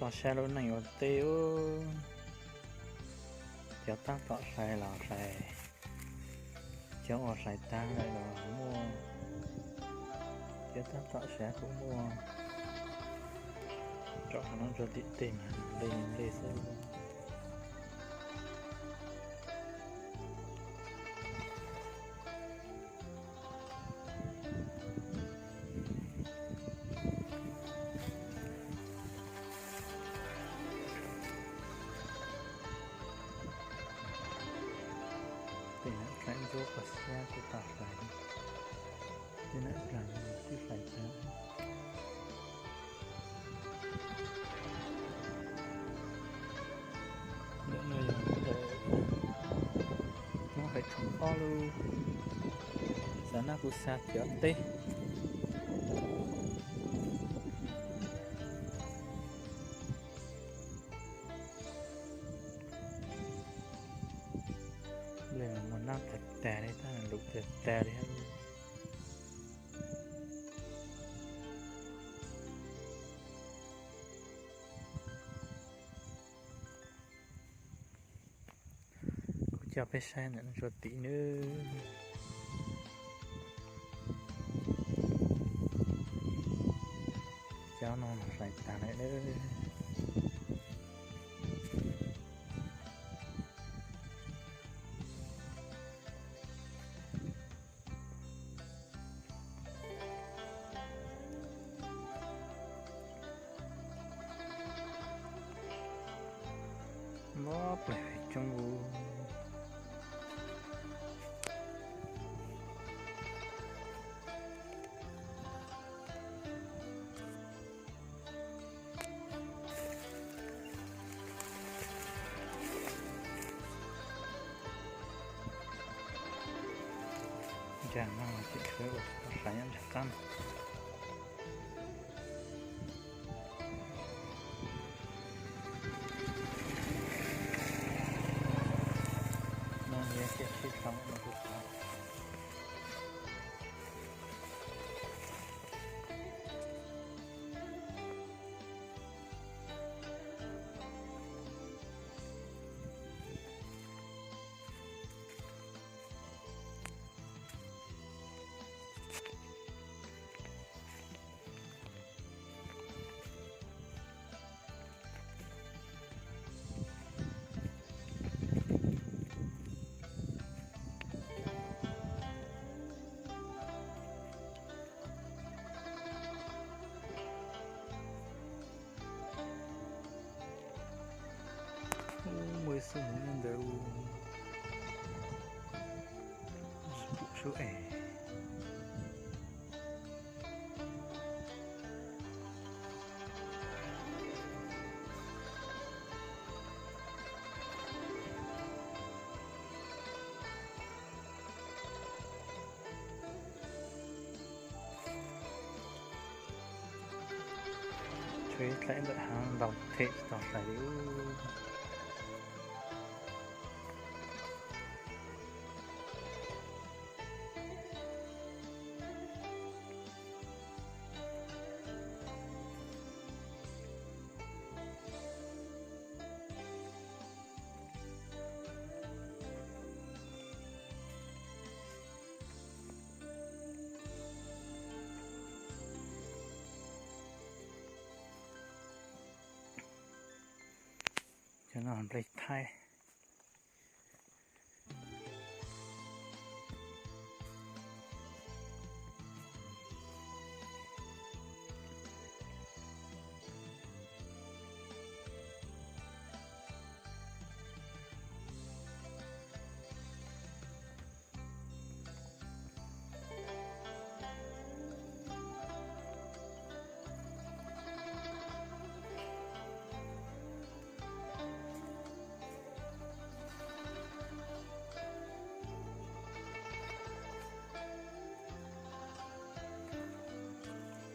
Tos saib lub neej ua teb ub, cov tab tom hlais los hlais, cov uas hlais tag lawm los muaj, cov tab tom saib kuj muaj. Rau qhov no rau tim tej mas nplej nplej xwb. Tej nam dlaim ntsuab pog xab kuj tau hlais, tej nam dlaim twb hlais tag. Ntawm no yog ntawm Hmoob hais thoom ob lub, xav nab kuv xa cov teb. Nplej mas muaj nab tag tag li, tab lus tag tag li. Kuv coj peb saib ntawm no rau tim nawb. Cov no hlais tag lawm nawb. Mob plaws coob ub. Ntsa no ces khawb ua tau hlais nyob nram qab no. No yog tiaj tsheb tau no kuj tau. Ub, muaj ib xub hmuv nyob ntawd ub. Sub es. Tshuav ib thaum ntawm hav ntau them tsis tau hlais li. Cov no nplej thaib.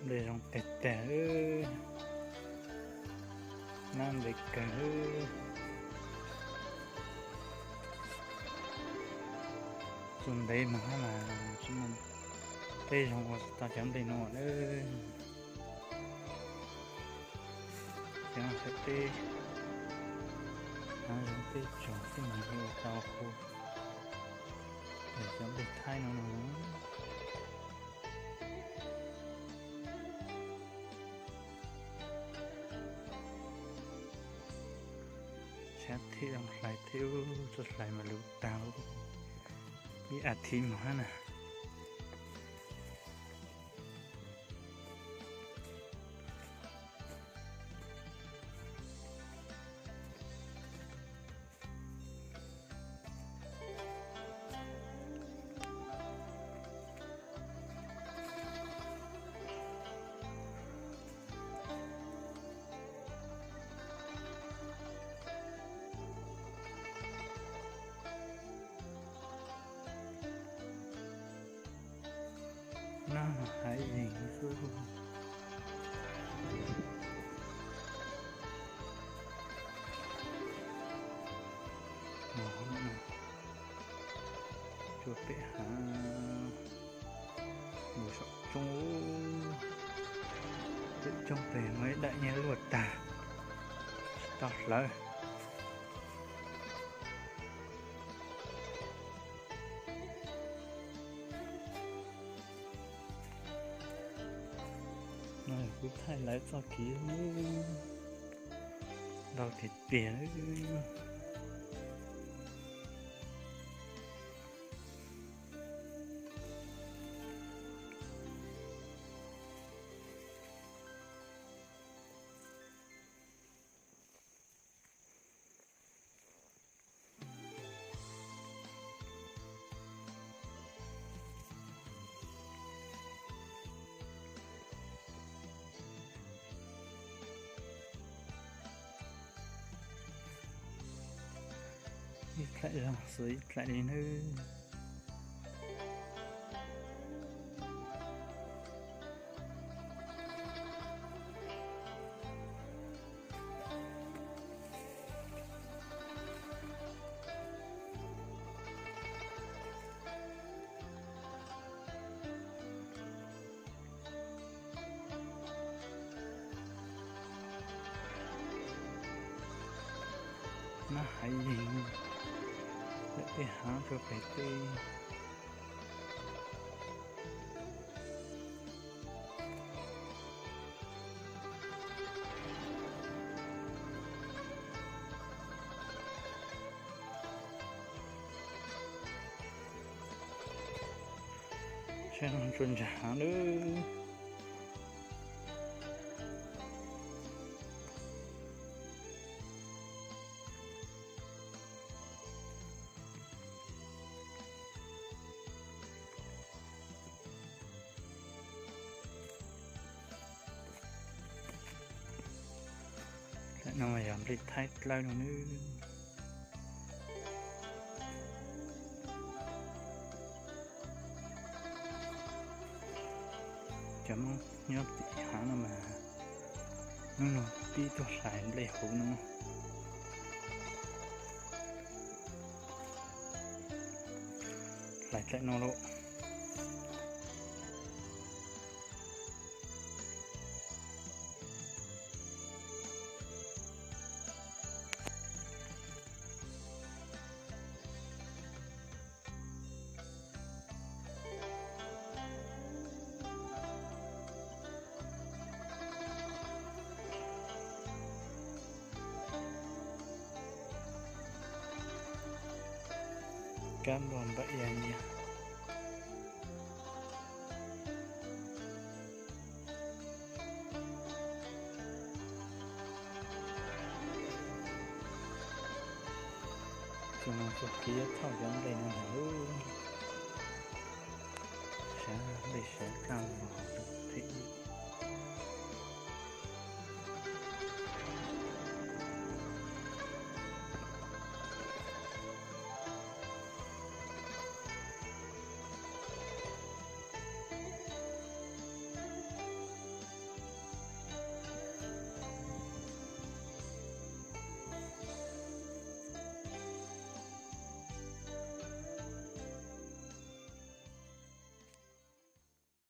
Nplej zoo tag tag, nab ntev kawg. Txuas ntev mas hab mas tsis muaj peb zoo ua tau cov nplej no na. Cov hais teb, hnav zoo tej tsog xwb mas yuav tau hu, cov nplej thaib no no. Sab thiab hlais thiab, txoj hlais mas luv tag, ib as thiv mus hab na. Nab haiv yees xwb. Cua pem hav, mus saum roob, pem roob pem muaj ib daim nyiaj luaj tag, tsis tau hlawv. No kuv thaij lawv txoj kev, ntau tiag tiag. Ib dlaim zoo xwb ib dlaim li nawb. Nab haiv yees, tej hav rau pem tej. Saib no tsuas ntsa hav lawm. Tam no yog nplej thaib dlawb no nawb. Cov Hmoob nyob tim hav no mas hnub no pib tuaj hlais nplej huv no. Hlais dlaim no lauj. Kab npog npam ib yam nyias. Tus no txoj kev yuav thauj cov nplej no ntag lauj. Sawv nplej sawv kaj los.